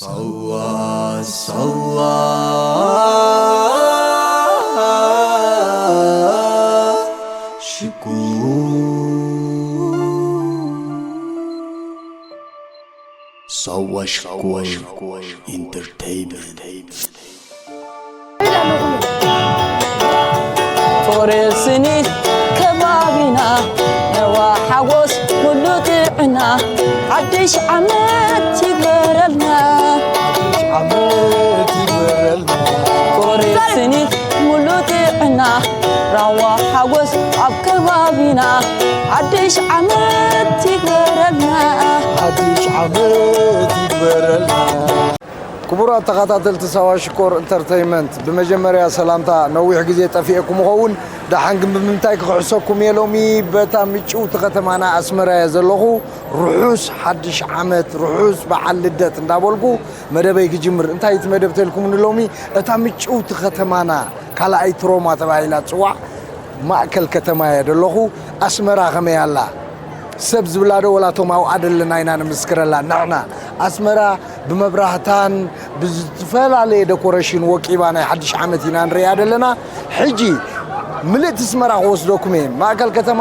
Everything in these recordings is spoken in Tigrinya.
ሳዋ ሳዋ ሽኮር ሳዋ ሽኮር ኢንተርቴይንመንት። ፍቕሪ ስኒት ከባቢና ነዋ ሓጎስ ኩሉ ጥዕና ሓድሽ ዓመት ይግበረልና። ዓመት ይግበረልና። ፍቕሪ ስኒት ሙሉ ጥዕና ራዋ ሓጎስ ኣብ ከባቢና ሓድሽ ዓመት ይግበረልና። ሓድሽ ዓመት ይግበረልና። ክቡራት ተኸታተልቲ ሳዋ ሽኮር ኢንተርተይመንት፣ ብመጀመርያ ሰላምታ ነዊሕ ግዜ ጠፊኤኩም እኸውን። ደሓን ግን ብምንታይ ክኽሕሰኩም እየ ሎሚ? በታ ምጭውቲ ከተማና ኣስመራ እየ ዘለኹ። ርሑስ ሓድሽ ዓመት፣ ርሑስ በዓል ልደት እንዳበልኩ መደበይ ክጅምር። እንታይ እቲ መደብ ተልኩምኒ ሎሚ? እታ ምጭውቲ ከተማና ካልኣይቲ ሮማ ተባሂላ ትጽዋዕ ማእከል ከተማ እየ ዘለኹ። ኣስመራ ከመይ ኣላ? ሰብ ዝብላ ዶ ወላ እቶም ኣብኣ ዘለና ኢና ንምስክረላ? ንሕና ኣስመራ ብመብራህታን ብዝተፈላለየ ደኮሬሽን ወቂባ ናይ ሓድሽ ዓመት ኢና ንሪኣ ዘለና። ሕጂ ምልእቲ ኣስመራ ክወስደኩም እየ። ማእከል ከተማ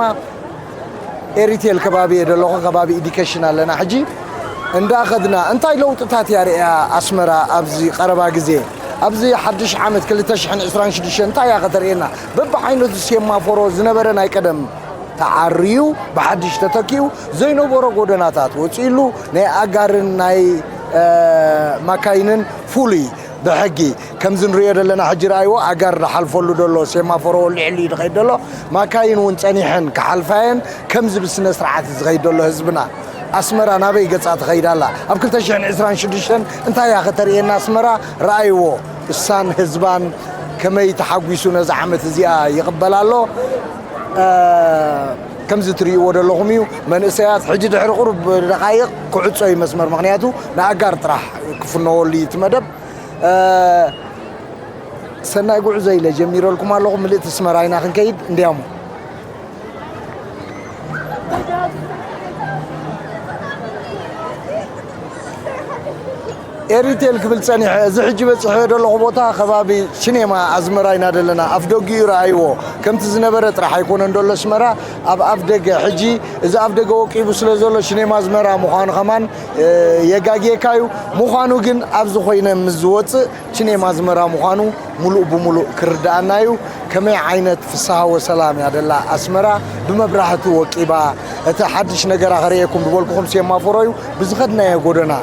ኤሪቴል ከባቢ እየ ዘለኹ፣ ከባቢ ኢዲኬሽን ኣለና። ሕጂ እንዳኸድና እንታይ ለውጥታት እያ ርእያ ኣስመራ ኣብዚ ቀረባ ግዜ? ኣብዚ ሓድሽ ዓመት ክልተ ሽሕን ዕስራን ሽዱሽተን እንታይ እያ ከተርእየና? በብዓይነቱ ሴማፎሮ ዝነበረ ናይ ቀደም ተዓርዩ ብሓድሽ ተተኪኡ ዘይነበሮ ጎደናታት ወፂእሉ ናይ ኣጋርን ናይ እ፣ ማካይንን ፍሉይ ብሕጊ ከምዚ ንሪኦ ዘለና ሕጂ ረኣይዎ ኣጋር ዝሓልፈሉ ዘሎ ሴማፎሮ ወሊዕሉ እዩ ዝኸይድ ዘሎ። ማካይን እውን ፀኒሐን ክሓልፋየን ከምዚ ብስነ ስርዓት እዩ ዝኸይድ ዘሎ ህዝብና። ኣስመራ ናበይ ገፃ ትኸይድ ኣላ? ኣብ ክልተ ሽሕን ዕስራን ሽዱሽተን እንታይ እያ ከተርእየና ኣስመራ? ረኣይዎ እሳን ህዝባን ከመይ ተሓጒሱ ነዚ ዓመት እዚኣ ይቕበል ኣሎ። እ፣ ከምዚ ትርእይዎ ዘለኹም እዩ። መንእሰያት ሕጂ ድሕሪ ቁሩብ ደቓይቕ ክዕጾ እዩ መስመር፣ ምኽንያቱ ንኣጋር ጥራሕ ክፍነወሉ እዩ እቲ መደብ። እ፣ ሰናይ ጉዕዞ ኢለ ጀሚረልኩም ኣለኹ። ምልእቲ ኣስመራ ኢና ክንከይድ እንድያሞ። ኤሪቴል ክብል ጸኒሐ። እዚ ሕጂ በጺሐዮ ዘለኹ ቦታ ከባቢ ሲኔማ ኣዝመራ ኢና ዘለና። ኣፍ ደጊኡ ረኣይዎ። ከምቲ ዝነበረ ጥራሕ ኣይኮነን ዘሎ ኣስመራ። ኣብ ኣፍ ደገ ሕጂ፣ እዚ ኣፍ ደገ ወቂቡ ስለ ዘሎ ሲኔማ ኣዝመራ ምዃኑ ከማን፣ እ፣ የጋግየካ እዩ። ምዃኑ ግን ኣብዚ ኮይነ ምስ ዝወጽእ ሲኔማ ኣዝመራ ምዃኑ ሙሉእ ብሙሉእ ክርድኣና እዩ። ከመይ ዓይነት ፍስሃ ወሰላም እያ ደላ ኣስመራ ብመብራህቲ ወቂባ። እቲ ሓድሽ ነገራ ከርእየኩም ዝበልኩኹም ሴማፎሮ እዩ። ብዝኸድናዮ ጎደና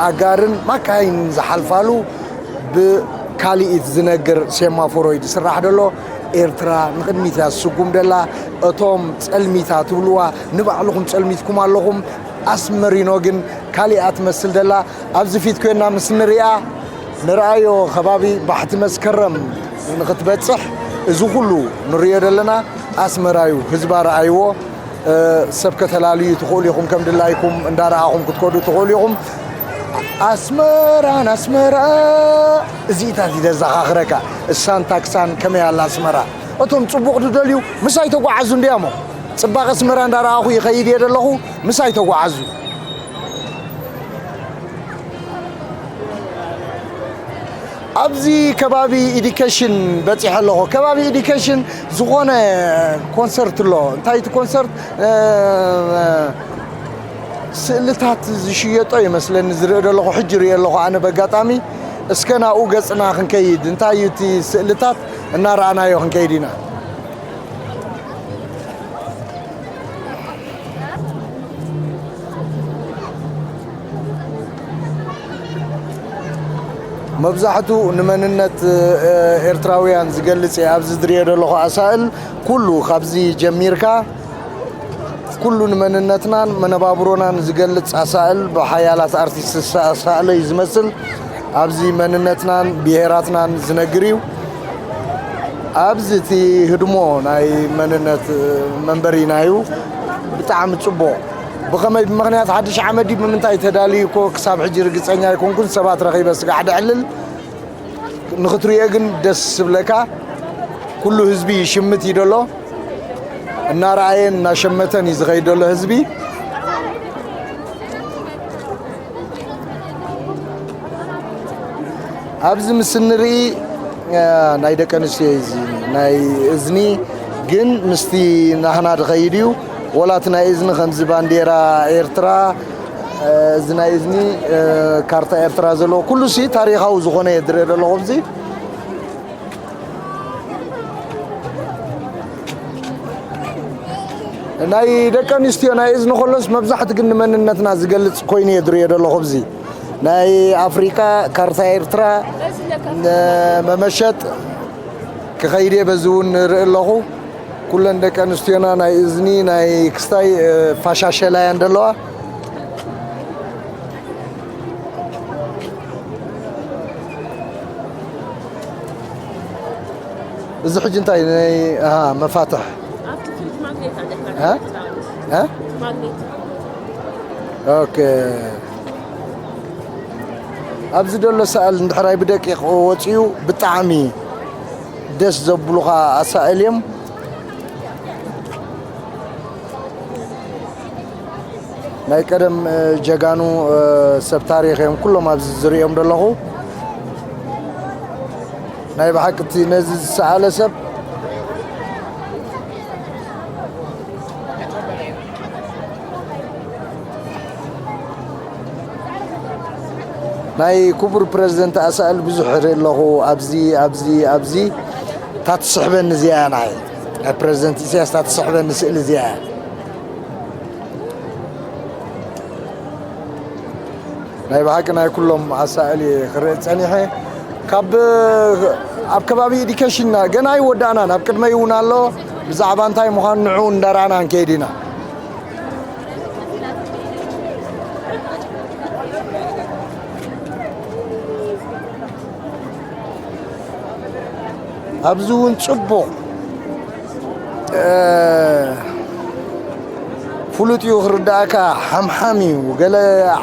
ኣጋርን ማካይን ዝሓልፋሉ ብካልኢት ዝነግር ሴማፎሮ እዩ ዝስራሕ ደሎ። ኤርትራ ንቕድሚት እያ ዝስጉም ደላ። እቶም ጸልሚታ ትብልዋ ንባዕልኹም ጸልሚትኩም ኣለኹም። ኣስመሪኖ ግን ካሊኣ ትመስል ደላ። ኣብዚ ፊት ኮይና ምስ ንሪኣ ንርኣዮ ከባቢ ባሕቲ መስከረም ንኽትበጽሕ እዚ ኩሉ ንሪኦ ዘለና ኣስመራ እዩ። ህዝባ ረኣይዎ። እ፣ ሰብ ከተላልዩ ትኽእሉ ኢኹም፣ ከም ድላይኩም እንዳረኣኹም ክትከዱ ትኽእሉ ኢኹም። ኣስመራን ኣስመራ እዚኢታት እዩ ዘዘኻኽረካ። እሳን ታክሳን ከመይ ኣላ ኣስመራ? እቶም ጽቡቕ ዝደልዩ ምሳይ ተጓዓዙ እንድያሞ። ጽባቐ ኣስመራ እንዳረኣኹ ይኸይድ እየ ዘለኹ፣ ምሳይ ተጓዓዙ። ኣብዚ ከባቢ ኢዲኬሽን በጺሐ ኣለኹ። ከባቢ ኢዲኬሽን ዝኾነ ኮንሰርት ኣሎ። እንታይ እቲ ኮንሰርት? እ፣ ስእልታት ዝሽየጦ ይመስለኒ ዝርኢ ዘለኹ፣ ሕጂ ርኢ ኣለኹ ኣነ በጋጣሚ። እስከ ናብኡ ገጽና ክንከይድ፣ እንታይ እዩ እቲ ስእልታት እናረኣናዮ ክንከይድ ኢና። መብዛሕቱ ንመንነት፣ እ፣ ኤርትራውያን ዝገልጽ እየ ኣብዚ ዝርእዮ ዘለኹ ኣሳእል። ኩሉ ካብዚ ጀሚርካ ኩሉ ንመንነትናን መነባብሮናን ዝገልጽ ኣሳእል ብሓያላት ኣርቲስት ዝተሳእለ እዩ ዝመስል። ኣብዚ መንነትናን ብሄራትናን ዝነግር እዩ። ኣብዚ እቲ ህድሞ ናይ መንነት መንበሪና እዩ። ብጣዕሚ ጽቡቕ። ብኸመይ፣ ብምኽንያት ሓድሽ ዓመት ድዩ ብምንታይ ተዳልዩ እኮ ክሳብ ሕጂ ርግጸኛ ኣይኮንኩን። ሰባት ረኺበ ስጋዕ ደዕልል። ንኽትሪኦ ግን ደስ ዝብለካ፣ ኩሉ ህዝቢ ይሽምት እዩ ደሎ። እናረኣየን እናሸመተን እዩ ዝኸይድ ዘሎ ህዝቢ። ኣብዚ ምስ እንርኢ፣ እ፣ ናይ ደቂ ኣንስትዮ እዩ እዚ ናይ እዝኒ፣ ግን ምስቲ ናህና ድኸይድ እዩ። ወላ እቲ ናይ እዝኒ ከምዚ ባንዴራ ኤርትራ፣ እ፣ እዚ ናይ እዝኒ፣ እ፣ ካርታ ኤርትራ ዘለዎ ኩሉ ሲ ታሪኻዊ ዝኾነ እየ ዝርኢ ዘለኹ ኣብዚ። ናይ ደቂ ኣንስትዮ ናይ እዝኒ ከሎስ መብዛሕት ግን ንመንነትና ዝገልጽ ኮይኑ እየ ዝርእዮ ዘለኹ። ኣብዚ ናይ ኣፍሪቃ ካርታ ኤርትራ መመሸጥ ክኸይድ እየ። በዚ እውን ንርኢ ኣለኹ። ኩለን ደቂ ኣንስትዮና ናይ እዝኒ ናይ ክስታይ፣ እ፣ ፋሻሸላ እየን ዘለዋ። እዚ ሕጂ እንታይ ናይ፣ ኣሃ፣ መፋትሕ? ኣብቲ ፍሪጅ ማግኔት ኣለ። እ? እ? ማግኔት። ኦኬ። ኣብዚ ደሎ ሰኣል እንድሕራይ ብደቂቕ ወፂኡ ብጣዕሚ ደስ ዘብሉኻ ኣሳእል እዮም። ናይ ቀደም፣ እ፣ ጀጋኑ፣ እ፣ ሰብ ታሪኽ እዮም ኩሎም ኣብዚ ዝርእዮም ዘለኹ። ናይ ብሓቂ እቲ ነዚ ዝሰኣለ ሰብ ናይ ክቡር ፕረዚደንት ኣሳእል ብዙሕ ይርኢ ኣለኹ። ኣብዚ፣ ኣብዚ፣ ኣብዚ እታ ትስሕበኒ እዚኣ እያ ንዓይ። ናይ ፕረዚደንት ኢሳያስ እታ ትስሕበኒ ስእሊ እዚኣ እያ። ናይ ብሓቂ ናይ ኩሎም ኣሳእል እየ ክርኢ ጸኒሐ። ካብ፣ ኣብ ከባቢ ኤዲኬሽንና ገና ኣይወዳእናን። ኣብ ቅድመይ እውን ኣሎ። ብዛዕባ እንታይ ምዃኑ ንዕኡ እንዳረኣና ክንከይድ ኢና። ኣብዚ እውን ጽቡቕ፣ እ፣ ፍሉጥ እዩ ክርዳእካ። ሓምሓም እዩ። ገለ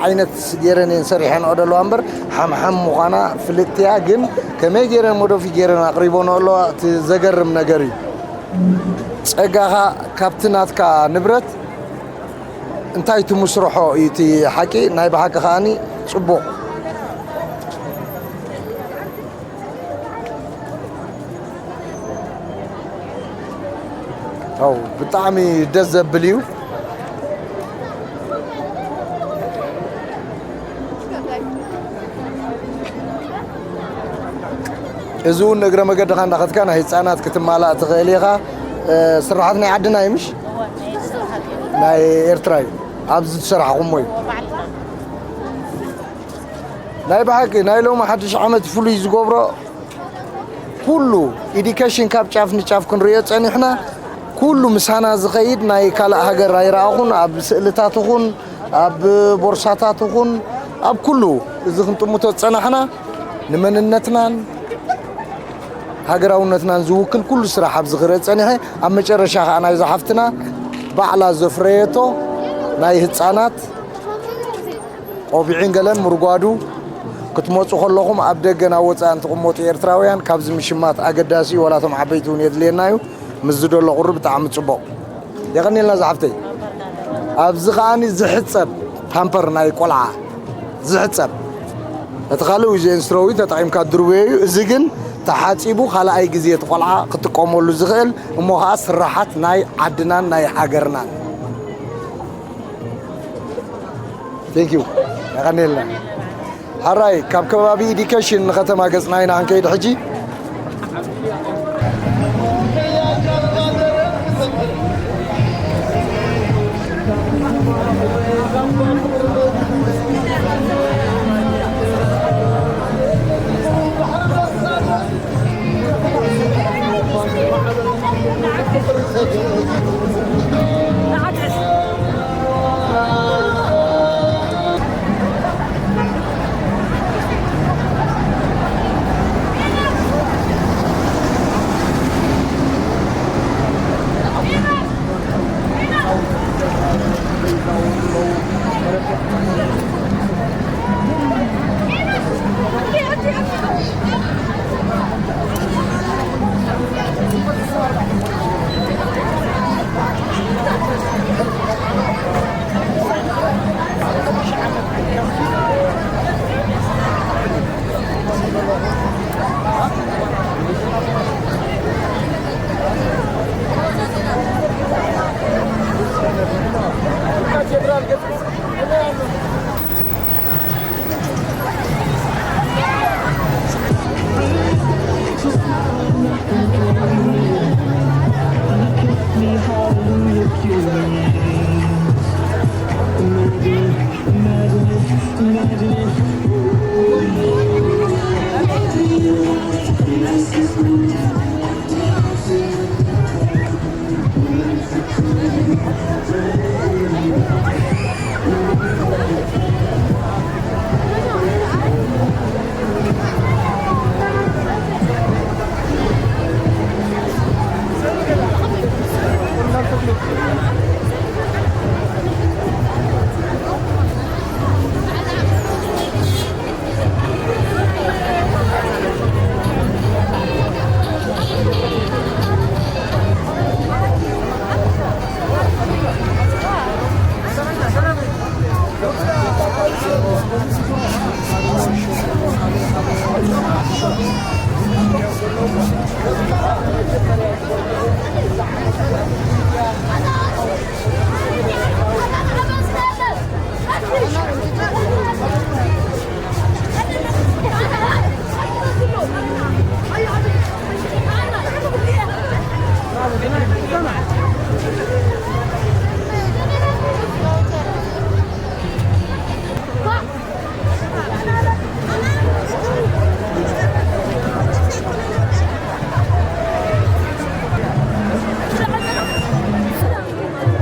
ዓይነት ገይረን እየን ሰሪሐንኦ ዘለዋ እምበር ሓምሓም ምዃና ፍልጥቲ እያ። ግን ከመይ ገይረን ሞዶፊ ገይረን ኣቕሪቦንኦ ኣለዋ፣ እቲ ዘገርም ነገር እዩ። ጸጋኻ ካብቲ ናትካ ንብረት እንታይ ትምስርሖ እዩ እቲ ሓቂ። ናይ ብሓቂ ከኣኒ ጽቡቕ። ኣው፣ ብጣዕሚ ደስ ዘብል እዩ። እዚ እውን እግረ መገድኻ እንዳኸድካ ናይ ህፃናት ክትማላእ ትኽእል ኢኻ። እ፣ ስራሓት ናይ ዓድና እዩ ምሽ? ናይ ኤርትራ እዩ። ኣብዚ ዝሰራሕኹሞ እዩ። ናይ ብሓቂ ናይ ሎሚ ሓድሽ ዓመት ፍሉይ ዝገብሮ ኩሉ ኢዲኬሽን ካብ ጫፍ ንጫፍ ክንርእዮ ጸኒሕና፣ ኩሉ ምሳና ዝኸይድ ናይ ካልእ ሃገር ኣይረኣኹን። ኣብ ስእልታት ይኹን፣ ኣብ ቦርሳታት ይኹን፣ ኣብ ኩሉ እዚ ክንጥምቶ ዝጸናሕና ንመንነትናን ሃገራውነትናን ዝውክል ኩሉ ስራሕ ኣብዚ ክርኢ ጸኒሐ። ኣብ መጨረሻ ከኣ ናይዛ ሓፍትና ባዕላ ዘፍረየቶ ናይ ህጻናት ቆቢዕን ገለን ምርጓዱ ክትመጹ ከለኹም ኣብ ደገ ናብ ወጻእን ትቕመጡ ኤርትራውያን ካብዚ ምሽማት ኣገዳሲ እዩ። ዋላ እቶም ዓበይቲ እውን የድልየና እዩ። ምስ ዝደሎ ቁሪ ብጣዕሚ ጽቡቕ። የቐንየልና ዝሓፍተይ። ኣብዚ ከኣኒ ዝሕጸብ ፓምፐር ናይ ቆልዓ ዝሕጸብ። እቲ ካልእ ዊዝ ኤንስትሮዊ ተጠቒምካ ድርብዮ እዩ። እዚ ግን ተሓጺቡ ካልኣይ ግዜ እቲ ቆልዓ ክጥቀመሉ ዝኽእል እሞ ኸኣ ስራሓት ናይ ዓድናን ናይ ሃገርናን። ቴንክ ዩ። የቐንየልና። ሕራይ ካብ ከባቢ ኢዲኬሽን ንከተማ ገጽና ኢና ክንከይድ ሕጂ።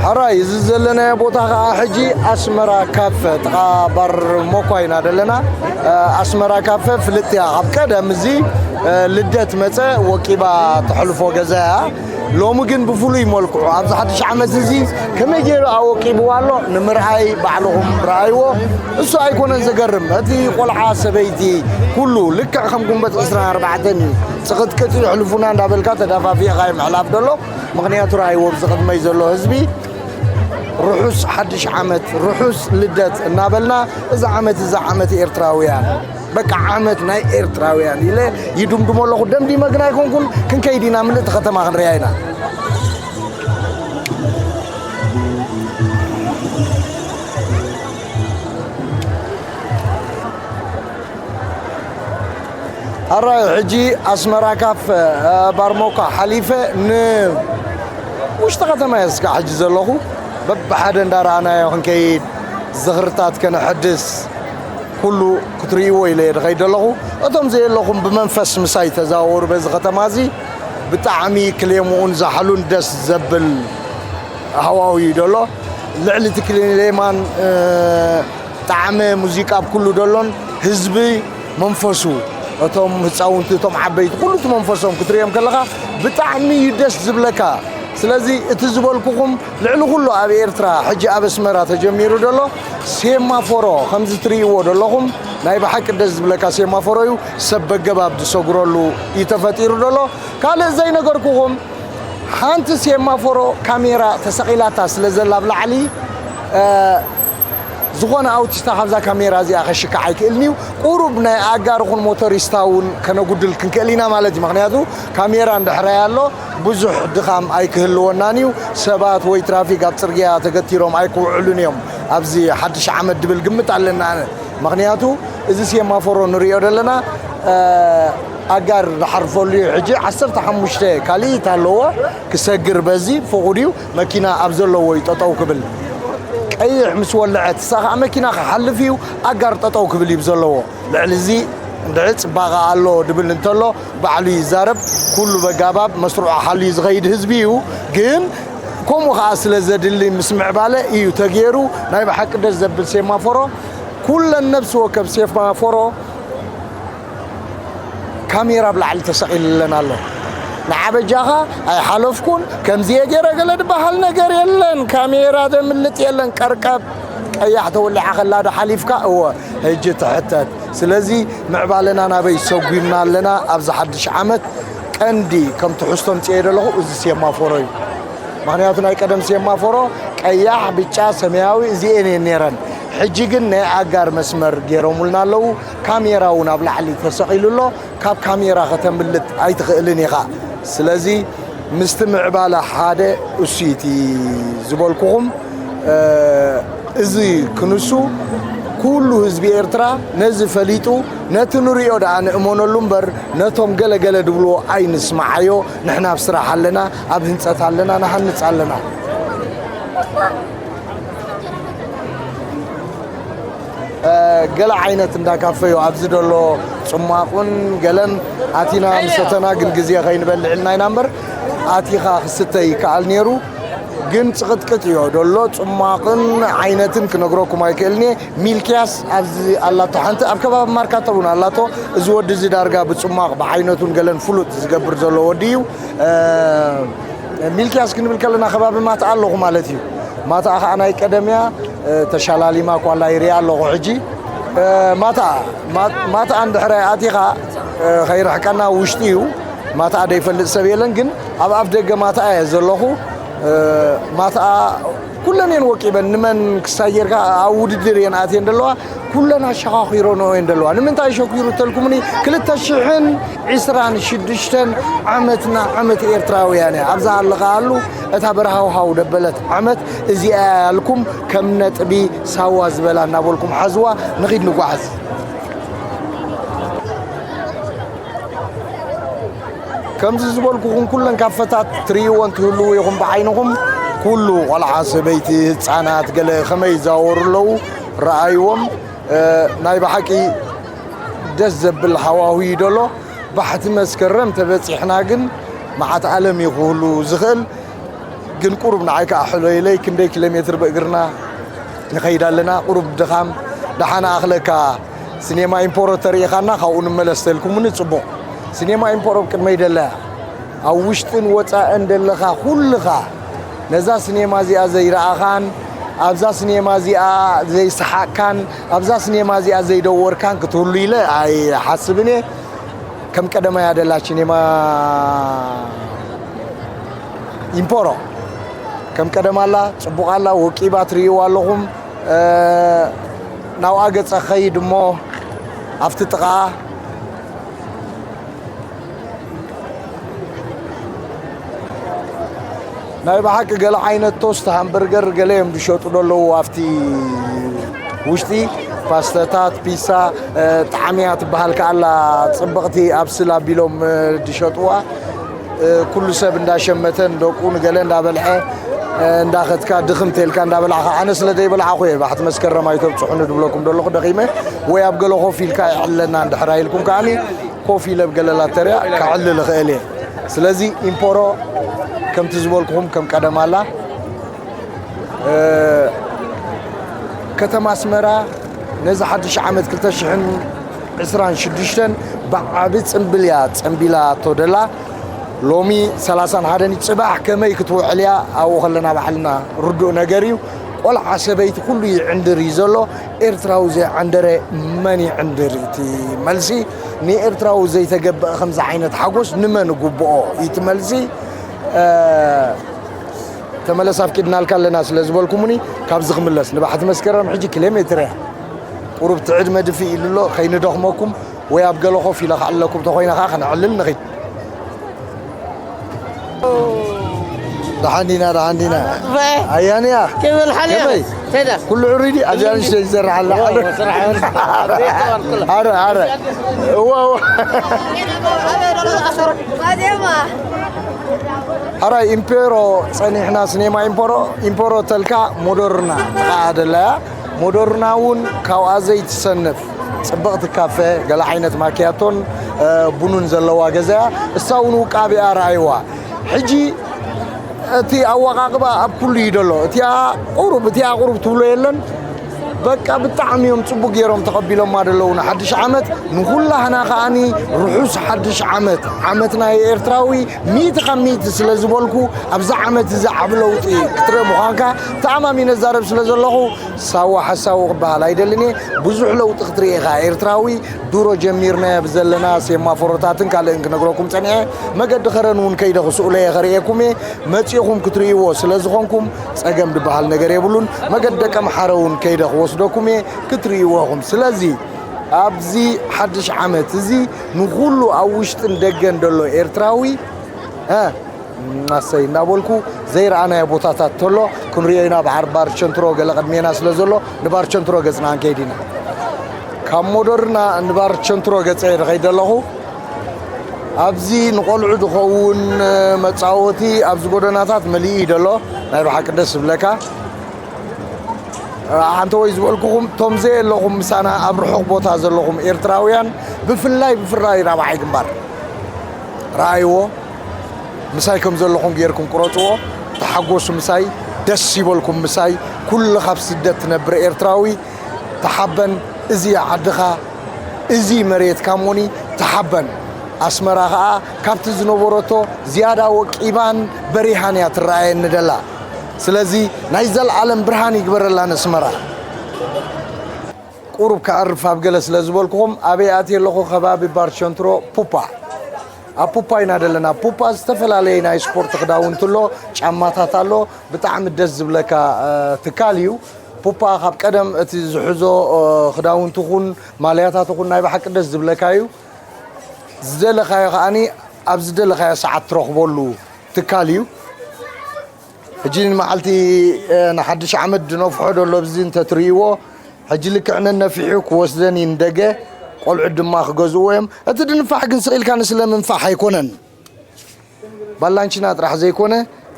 ኣራይ፣ እዚ ዘለናዮ ቦታ ኸዓ ሕጂ ኣስመራ ካፈ፣ ጥቓ ባር ሞኳ ኢና ዘለና። እ፣ ኣስመራ ካፈ ፍልጥያ፣ ኣብ ቀደም እዚ፣ እ፣ ልደት መጸ ወቂባ ተሕልፎ ገዛ እያ። ሎሚ ግን ብፍሉይ መልክዑ ኣብዚ ሓድሽ ዓመት እዚ ከመይ ገይሩ ኣወቂብዋ ኣሎ ንምርኣይ ባዕልኹም ረኣይዎ። እሱ ኣይኮነን ዘገርም፣ እቲ ቆልዓ ሰበይቲ ኩሉ ልክዕ ከም ጉንበት ዕስራን ኣርባዕተን እዩ። ጽቕጥቅጥ የሕልፉና እንዳበልካ ተዳፋፊእኻ እዩ ምሕላፍ ደሎ። ምኽንያቱ ረኣይዎ ኣብዚ ቅድመይ ዘሎ ህዝቢ ርሑስ ሓድሽ ዓመት፣ ርሑስ ልደት እናበልና፣ እዚ ዓመት እዚ ዓመት ኤርትራውያን፣ በቃ ዓመት ናይ ኤርትራውያን ኢለ ይድምድሞ ኣለኹ። ደምዲመ ግን ኣይኮንኩን፣ ክንከይድ ኢና፣ ምልእቲ ከተማ ክንሪኣ ኢና። ኣራይ፣ ሕጂ ኣስመራ ካፍ፣ እ፣ ባርሞካ ሓሊፈ ንውሽጢ ከተማ እየ እስካዕ ሕጂ ዘለኹ። በብሓደ እንዳረኣናዮ ክንከይድ፣ ዝኽርታት ከነሐድስ፣ ኩሉ ክትርእይዎ ኢለ እየ ዝኸይድ ዘለኹ። እቶም ዘየለኹም ብመንፈስ ምሳይ ተዛወሩ በዚ ከተማ እዚ። ብጣዕሚ ክሌምኡን ዛሕሉን ደስ ዘብል ሃዋህው እዩ ዘሎ። ልዕሊ እቲ ክሌማን፣ እ፣ ጣዕመ ሙዚቃ ኣብ ኩሉ ደሎን ህዝቢ መንፈሱ፣ እቶም ህፃውንቲ፣ እቶም ዓበይቲ፣ ኩሉ እቲ መንፈሶም ክትርእዮም ከለኻ ብጣዕሚ እዩ ደስ ዝብለካ። ስለዚ እቲ ዝበልኩኹም ልዕሊ ኩሉ ኣብ ኤርትራ ሕጂ ኣብ ኣስመራ ተጀሚሩ ደሎ ሴማፎሮ ከምዚ ትርእይዎ ደለኹም ናይ ብሓቂ ደስ ዝብለካ ሴማፎሮ እዩ። ሰብ በገባብ ዝሰጉረሉ እዩ ተፈጢሩ ደሎ። ካልእ ዘይነገርኩኹም ሓንቲ ሴማፎሮ ካሜራ ተሰቒላታ ስለ ዘላ ኣብ ላዕሊ፣ እ፣ ዝኾነ ኣውቲስታ ካብዛ ካሜራ እዚኣ ከሽክዕ ኣይክእልን እዩ። ቁሩብ ናይ ኣጋር ኹን ሞቶሪስታ እውን ከነጉድል ክንክእል ኢና ማለት እዩ። ምኽንያቱ ካሜራ እንድሕራይ ኣሎ ብዙሕ ድኻም ኣይክህልወናን እዩ። ሰባት ወይ ትራፊክ ኣብ ጽርግያ ተገቲሮም ኣይክውዕሉን እዮም ኣብዚ ሓድሽ ዓመት ድብል ግምት ኣለና ኣነ። ምኽንያቱ እዚ ሴማፎሮ ንሪኦ ዘለና፣ እ፣ ኣጋር ዝሓርፈሉ እዩ። ሕጂ ዓሰርተ ሓሙሽተ ካልኢት ኣለዎ። ክሰግር በዚ ፍቑድ እዩ። መኪና ኣብ ዘለዎ እዩ ጠጠው ክብል። ቀይሕ ምስ ወለዐት እሳ ኸዓ መኪና ክሓልፍ እዩ። ኣጋር ጠጠው ክብል እዩ ዘለዎ። ልዕሊ እዚ እንድዒ ጽባቐ ኣሎ ድብል እንተሎ ባዕሉ ይዛረብ። ኩሉ በጋባብ መስርዑ ሓልዩ ዝኸይድ ህዝቢ እዩ። ግን ከምኡ ኸዓ ስለ ዘድሊ ምስ ምዕባለ እዩ ተገይሩ። ናይ ብሓቂ ደስ ዘብል ሴማፎሮ። ኩለን ነፍሲ ወከፍ ሴማፎሮ ካሜራ ኣብ ላዕሊ ተሰቒልለን ኣሎ። ንዓ በጃኻ ኣይሓለፍኩን፣ ከምዚ እየ ገይረ ገለ ዝበሃል ነገር የለን። ካሜራ ዘምልጥ የለን። ቀርቀብ ቀያሕ ተወሊዓ ከላ ዶ ሓሊፍካ? እወ፣ ሕጂ ትሕተት። ስለዚ ምዕባለና ናበይ ሰጒምና ኣለና? ኣብዚ ሓድሽ ዓመት ቀንዲ ከም ትሕዝቶ ምጽኤ ዘለኹ እዚ ሴማፎሮ እዩ። ምኽንያቱ ናይ ቀደም ሴማፎሮ ቀያሕ፣ ብጫ፣ ሰማያዊ እዚኤን እየን ነይረን። ሕጂ ግን ናይ ኣጋር መስመር ገይሮሙልና ኣለዉ። ካሜራ እውን ኣብ ላዕሊ ተሰቒሉ ኣሎ። ካብ ካሜራ ከተምልጥ ኣይትኽእልን ኢኻ። ስለዚ ምስቲ ምዕባለ ሓደ እሱ እቲ ዝበልኩኹም፣ እ፣ እዚ ክንሱ ኩሉ ህዝቢ ኤርትራ ነዚ ፈሊጡ ነቲ ንሪኦ ደኣ ንእመነሉ እምበር ነቶም ገለ ገለ ድብልዎ ኣይንስምዓዮ። ንሕና ኣብ ስራሕ ኣለና፣ ኣብ ህንጸት ኣለና፣ ንሃንጽ ኣለና። እ፣ ገለ ዓይነት እንዳ ካፈ እዩ ኣብዚ ደሎ ጽሟቑን ገለን ኣቲና ምሰተና ግን ግዜ ከይንበልዕ ኢልና ኢና እምበር ኣቲኻ ክስተ ይከኣል ነይሩ። ግን ጽቕጥቅጥ እዮ ደሎ ጽሟቕን ዓይነትን ክነግረኩም ኣይክእልን እየ። ሚልክያስ ኣብዚ ኣላቶ ሓንቲ ኣብ ከባቢ ማርካቶ እውን ኣላቶ። እዚ ወዲ እዚ ዳርጋ ብጽሟቕ ብዓይነቱን ገለን ፍሉጥ ዝገብር ዘሎ ወዲ እዩ። እ፣ ሚልክያስ ክንብል ከለና ከባቢ ማትኣ ኣለኹ ማለት እዩ። ማትኣ ኸዓ ናይ ቀደም እያ፣ እ፣ ተሻላሊማ ኳላ ይሪኣ ኣለኹ ሕጂ። እ፣ ማትኣ፣ ማ-፣ ማትኣ እንድሕረ ኣቲኻ፣ እ፣ ከይርሕቀና ውሽጢ እዩ። ማትኣ ዘይፈልጥ ሰብ የለን፣ ግን ኣብ ኣፍ ደገ ማትኣ እየ ዘለኹ። እ፣ ማትኣ ኩለን እየን ወቂበን፣ ንመን ክሳይ ጌርካ ኣብ ውድድር እየን ኣትየን ዘለዋ። ኩለን ኣሸኻኺሮንኦ እየን ዘለዋ። ንምንታይ ሸኪሩ ተልኩምኒ? ክልተ ሽሕን ዕስራን ሽዱሽተን ዓመትና ዓመት ኤርትራውያን እያ። ኣብዛ ኣለኻሉ እታ በረሃውሃው ደበለት ዓመት እዚኣ እያ ያልኩም ከም ነጥቢ ሳዋ ዝበላ እናበልኩም ሓዝዋ። ንኺድ ንጓዓዝ። ከምዚ ዝበልኩኹም ኩለን ካፈታት ትርእይወን ትህልዉ ኢኹም ብዓይንኹም። ኩሉ ቆልዓ፣ ሰበይቲ፣ ህፃናት ገለ ከመይ ይዛወሩ ኣለዉ ረኣይዎም። እ፣ ናይ ብሓቂ ደስ ዘብል ሃዋሁ እዩ ደሎ። ባሕቲ መስከረም ተበጺሕና ግን መዓት ዓለም እዩ ክህሉ ዝኽእል። ግን ቁሩብ ንዓይ ከኣ ሕሎይለይ፣ ክንደይ ኪሎ ሜትር ብእግርና ንኸይድ ኣለና፣ ቁሩብ ድኻም። ደሓን ኣኽለካ፣ ሲኔማ ኢምፖሮ ተርኢኻና ካብኡ ንመለስ ተልኩምኒ፣ ጽቡቕ። ሲኔማ ኢምፖሮ ኣብ ቅድመይ ደላ እያ። ኣብ ውሽጥን ወጻእን ደለኻ ኩልኻ ነዛ ሲኔማ እዚኣ ዘይረኣኻን ኣብዛ ሲኔማ እዚኣ ዘይሰሓቕካን ኣብዛ ሲኔማ እዚኣ ዘይደወርካን ክትህሉ ኢለ ኣይሓስብን እየ። ከም ቀደማ እያ ደላ ሲኔማ ኢምፖሮ። ከም ቀደማ ኣላ፣ ጽቡቕ ኣላ፣ ወቂባ ትርእይዋ ኣለኹም። እ፣ ናብኣ ገጸ ኸይድ እሞ ኣብቲ ጥቓ ናይ ብሓቂ ገለ ዓይነት ቶስት፣ ሃምበርገር ገለ እዮም ዝሸጡ ዘለዉ ኣብቲ ውሽጢ። ፓስተታት፣ ፒሳ፣ እ፣ ጣዕምያ ትበሃል ከኣላ ጽብቕቲ ኣብስል ኣቢሎም፣ እ፣ ዝሸጥዋ። እ፣ ኩሉ ሰብ እንዳሸመተ፣ ንደቁ ንገለ እንዳበልዐ፣ እ፣ እንዳኸትካ ድኽም ተልካ እንዳበላዕኻ። ኣነ ስለ ዘይበላዕኹ እየ ባሕቲ መስከረም ኣይተብጽሑኒ ድብለኩም ዘለኹ፣ ደኺመ። ወይ ኣብ ገለ ኮፍ ኢልካ ይዕለና እንድሕር ኢልኩም ከኣኒ ኮፍ ኢለ ኣብ ገለ ላተርያ ከዕልል እኽእል እየ። ስለዚ ኢምፖሮ ከምቲ ዝበልኩኹም ከም ቀደም ኣላ። እ፣ ከተማ ኣስመራ ነዚ ሓድሽ ዓመት ክልተ ሽሕን ዕስራን ሽዱሽተን ብዓቢ ጽምብል እያ ጸምቢላቶ ደላ። ሎሚ ሰላሳን ሓደን እዩ። ጽባሕ ከመይ ክትውዕል እያ ኣብኡ ከለና ባዕልና ርዱእ ነገር እዩ። ቆልዓ ሰበይቲ ኩሉ ይዕንድር እዩ ዘሎ። ኤርትራዊ ዘይዓንደረ መን ይዕንድር? እቲ መልሲ ንኤርትራዊ ዘይተገብአ ከምዚ ዓይነት ሓጎስ ንመን ግብኦ? እዩ እቲ መልሲ። እ፣ ተመለስ ኣፍቂድናልካ ኣለና ስለ ዝበልኩምኒ፣ ካብዚ ክምለስ ንባሕቲ መስከረም ሕጂ ኪሎ ሜትር እያ። ቁሩብ ትዕድ መድፍእ ኢሉ ኣሎ፣ ከይንደኽመኩም ወይ ኣብ ገለ ኮፍ ኢለ ክዕለኩም ተኾይነ ከኣ ከነዕልል ንኺድ። ደሓን ዲና፣ ደሓን ዲና። ኣያንያ። ክብል ሓልያ። ከመይ? ሰይዳ። ኩሉ ዕሩይ ድዩ? ኣብዚኣ ንእሽተይ ዝሰርሕ ኣላ። እዎ፣ እዎ፣ ስራሕ እዎ። ኣረ፣ ኣረ። እዎ፣ እዎ። ኣራይ ኢምፔሮ ጸኒሕና፣ ሲኔማ ኢምፖሮ፣ ኢምፖሮ ተልካ ሞደርና ጥቓ ደላያ። ሞደርና እውን ካብኣ ዘይትሰንፍ ጽብቕቲ ካፈ፣ ገለ ዓይነት ማኪያቶን፣ እ፣ ቡኑን ዘለዋ ገዛ እያ። እሳ እውን ውቃቢኣ ረኣይዋ። ሕጂ እቲ ኣወቓቕባ ኣብ ኩሉ እዩ ደሎ። እቲኣ ቁሩብ፣ እቲኣ ቁሩብ ትብሎ የለን። በቃ ብጣዕሚ እዮም ጽቡቅ ገይሮም ተቐቢሎማ ደለዉ ንሓድሽ ዓመት። ንኹላህና ከኣኒ ርሑስ ሓድሽ ዓመት። ዓመት ናይ ኤርትራዊ ሚእቲ ካብ ሚእቲ ስለ ዝበልኩ፣ ኣብዚ ዓመት እዚ ዓቢ ለውጢ ክትርኢ ምዃንካ ተኣማሚነ እዛረብ ስለ ዘለኹ፣ ሳዋ ሓሳዊ ክበሃል ኣይደልን እየ። ብዙሕ ለውጢ ክትርኢ ኢኻ ኤርትራዊ። ድሮ ጀሚርናዮ ብዘለና ሴማፎሮታትን ካልእን ክነግረኩም ጸኒሐ። መገዲ ከረን እውን ከይደ ክስእሎ እየ ከርእየኩም እየ። መጺእኹም ክትርእይዎ ስለ ዝኾንኩም ጸገም ዝበሃል ነገር የብሉን። መገዲ ደቀምሓረ እውን ከይደ ክወስደኩም እየ ክትርእይዎ ኢኹም። ስለዚ ኣብዚ ሓድሽ ዓመት እዚ ንኹሉ ኣብ ውሽጥን ደገን ዘሎ ኤርትራዊ፣ እ፣ ኣሰይ እናበልኩ ዘይረኣናዮ ቦታታት ተሎ ክንርእዮ ኢና። ብዓር ባር ቸንትሮ ገለ ቅድሜና ስለ ዘሎ ንባር ቸንትሮ ገጽና ክንከይድ ኢና። ካብ ሞደርና ንባር ቸንትሮ ገጸ እየ ዝኸይድ ዘለኹ። ኣብዚ ንቆልዑ ዝኸውን መጻወቲ ኣብዚ ጎደናታት መሊኡ እዩ ዘሎ። ናይ ብሓቂ ደስ ዝብለካ። ኣንተ ወይ ዝበልኩኹም፣ ቶም ዘየለኹም ምሳና ኣብ ርሑቕ ቦታ ዘለኹም ኤርትራውያን፣ ብፍላይ፣ ብፍላይ ራብዓይ ግንባር ረኣይዎ። ምሳይ ከም ዘለኹም ጌርኩም ቁረጽዎ። ተሓጎሱ ምሳይ፣ ደስ ይበልኩም ምሳይ። ኩሉ ካብ ስደት ትነብር ኤርትራዊ፣ ተሓበን። እዚ ዓድኻ፣ እዚ መሬትካ እሞኒ፣ ተሓበን። ኣስመራ ኸኣ ካብቲ ዝነበረቶ ዝያዳ ወቂባን በሪሃን እያ ትረኣየኒ ደላ። ስለዚ ናይ ዘልኣለም ብርሃን ይግበረላ ነስመራ። ቁሩብ ከዕርፍ ኣብ ገለ ስለ ዝበልኩኹም፣ ኣበይ ኣትየ ኣለኹ? ከባቢ ባር ቸንትሮ ፑፓ። ኣብ ፑፓ ኢና ዘለና። ፑፓ ዝተፈላለየ ናይ ስፖርት ክዳውንቲ ኣሎ፣ ጫማታት ኣሎ። ብጣዕሚ ደስ ዝብለካ፣ እ፣ ትካል እዩ። ፑፓ ካብ ቀደም እቲ ዝሕዞ፣ እ፣ ክዳውንቲ ኹን ማልያታት ኹን ናይ ብሓቂ ደስ ዝብለካ እዩ። ዝደለኻዮ ከኣኒ ኣብ ዝደለኻዮ ሰዓት ትረኽበሉ ትካል እዩ። ሕጂ ንመዓልቲ፣ እ፣ ንሓድሽ ዓመት ድነፍሖ ደሎ ኣብዚ እንተትርእይዎ፣ ሕጂ ልክዕ ነነፊሑ ክወስደን እዩ ንደገ፣ ቆልዑት ድማ ክገዝእዎ እዮም። እቲ ድንፋሕ ግን ስቕ ኢልካ ንስለ ምንፋሕ ኣይኮነን። ባላንቺና ጥራሕ ዘይኮነ፣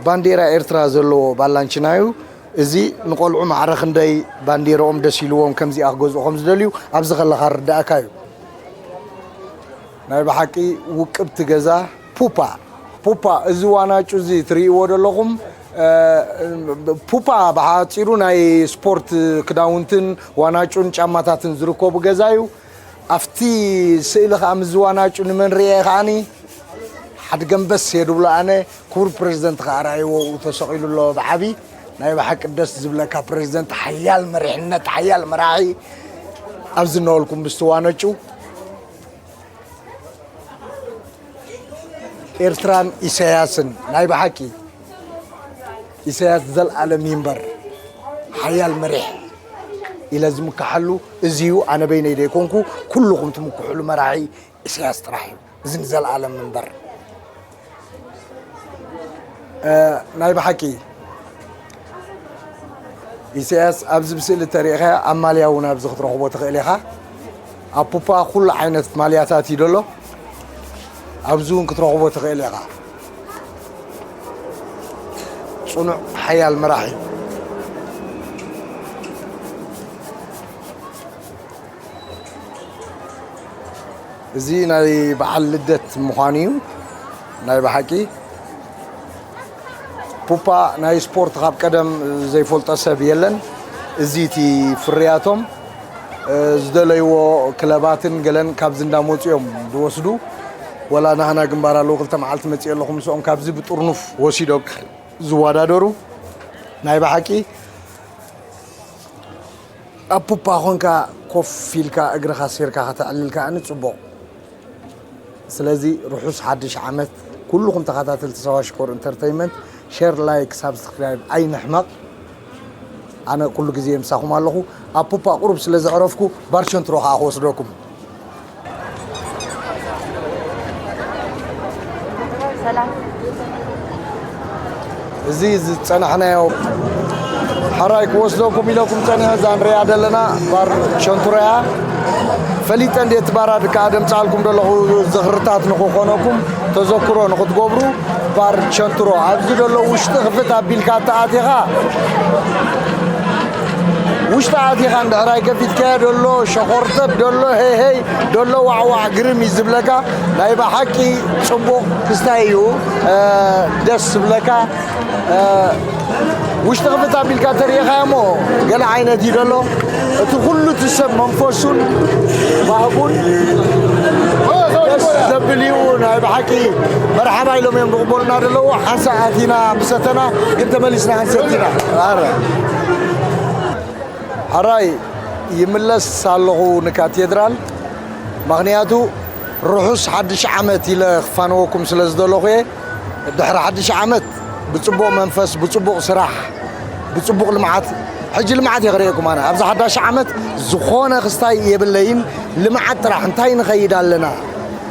ባንዴራ ኤርትራ ዘለዎ ባላንቺና እዩ። እዚ ንቆልዑ ማዕረ ክንደይ ባንዴርኦም ደስ ኢልዎም ከምዚኣ ክገዝኡ ከም ዝደልዩ ኣብዚ ከለኻ ርዳእካ እዩ። ናይ ብሓቂ ውቅብቲ ገዛ ፑፓ። ፑፓ፣ እዚ ዋናጩ እዚ ትርእይዎ ዘለኹም፣ ፑፓ ብሓፂሩ ናይ ስፖርት ክዳውንትን ዋናጩን ጫማታትን ዝርከቡ ገዛ እዩ። ኣብቲ ስእሊ ከዓ ምስዚ ዋናጩ ንመን ርእየ ከዓኒ ሓድገንበስ የድብሎ ኣነ። ክቡር ፕሬዚደንት ከዓ ራእይዎ ተሰቒሉ ኣሎ ብዓቢ። ናይ ብሓቂ ደስ ዝብለካ ፕሬዚደንት፣ ሓያል መሪሕነት፣ ሓያል መራሒ። ኣብዚ ነበልኩም ምስቲ ዋነጩ ኤርትራን ኢሳያስን ናይ ብሓቂ ኢሳያስ ዘልኣለም ይንበር ሓያል መሪሕ ኢለ ዝምክሓሉ እዚ እዩ። ኣነ በይነይ ዘይኮንኩ ኩልኹም ትምክሕሉ መራሒ ኢሳያስ ጥራሕ እዩ። እዚ ንዘልኣለም ምንበር። እ፣ ናይ ብሓቂ ኢሳያስ ኣብዚ ብስእሊ ተሪእኻ ኣማልያ እውን ኣብዚ ክትረኽቦ ትኽእል ኢኻ። ኣብ ፑፓ ኩሉ ዓይነት ማልያታት እዩ ደሎ። ኣብዚ እውን ክትረኽቦ ትኽእል ኢኻ። ጽኑዕ ሓያል መራሒ። እዚ ናይ በዓል ልደት ምዃኑ እዩ። ናይ ብሓቂ ፑፓ ናይ ስፖርት ካብ ቀደም ዘይፈልጦ ሰብ የለን። እዚ እቲ ፍርያቶም፣ እ፣ ዝደለይዎ ክለባትን ገለን ካብዚ እንዳመፁ እዮም ዝወስዱ። ወላ ናህና ግንባር ኣለዉ፣ ክልተ መዓልቲ መፅእ ኣለኹ ምስኦም፣ ካብዚ ብጥርኑፍ ወሲዶም ዝወዳደሩ። ናይ ብሓቂ ኣብ ፑፓ ኾንካ ኮፍ ኢልካ እግርኻ ሴርካ ከተዕልል ከዓኒ ጽቡቕ። ስለዚ ርሑስ ሓድሽ ዓመት ኩልኹም ተኸታተልቲ ሳዋ ሽኮር ኢንተርተይንመንት። ሼር፣ ላይክ፣ ሳብስክራይብ ኣይንሕመቕ። ኣነ ኩሉ ግዜ ምሳኹም ኣለኹ። ኣብ ፑፓ ቁሩብ ስለ ዘዕረፍኩ ባር ቸንትሮ ኸኣ ክወስደኩም። ሰላም። እዚ ዝጸናሕናዮ ሕራይ ክወስደኩም ኢለኩም ጸኒሐ። እዛ ንሪኣ ዘለና ባር ቸንትሮ እያ። ፈሊጠ እንዴት ባራ ድካ ደምጻልኩም ዘለኹ ዝኽርታት ንኽኾነኩም ተዘክሮ ንኽትገብሩ። ባር ቸንትሮ ኣብዚ ዘሎ ውሽጢ ክፍት ኣቢልካ ተኣቲኻ ውሽጢ ኣቲኻ እንድሕራይ ከፊትካዮ ደሎ ሸኾርተት ደሎ ሄሄይ ደሎ ዋዕዋዕ ግርም እዩ ዝብለካ። ናይ ብሓቂ ጽቡቕ ክስታይ እዩ። እ፣ ደስ ዝብለካ። እ፣ ውሽጢ ክፍት ኣቢልካ ተሪኢኻዮ እሞ ገለ ዓይነት እዩ ደሎ። እቲ ኩሉ እቲ ሰብ መንፈሱን ባህጉን ደስ ዘብል እዩ። ናይ ብሓቂ መርሓባ ኢሎም እዮም ዝቕበሉና ዘለዉ። ሓንሳእ ኣቲና ምሰተና ግን ተመሊስና ክንሰቲ ኢና። ኣረ። ሕራይ ይምለስ ኣለኹ ንካቴድራል፣ ምኽንያቱ ርሑስ ሓድሽ ዓመት ኢለ ክፋነወኩም ስለ ዝደለኹ እየ። ድሕሪ ሓድሽ ዓመት ብጽቡቕ መንፈስ፣ ብጽቡቕ ስራሕ፣ ብጽቡቕ ልምዓት፣ ሕጂ ልምዓት እየ ክርእየኩም ኣነ። ኣብዚ ሓዳሽ ዓመት ዝኾነ ክስታይ የብለይን፣ ልምዓት ጥራሕ። እንታይ ንኸይድ ኣለና?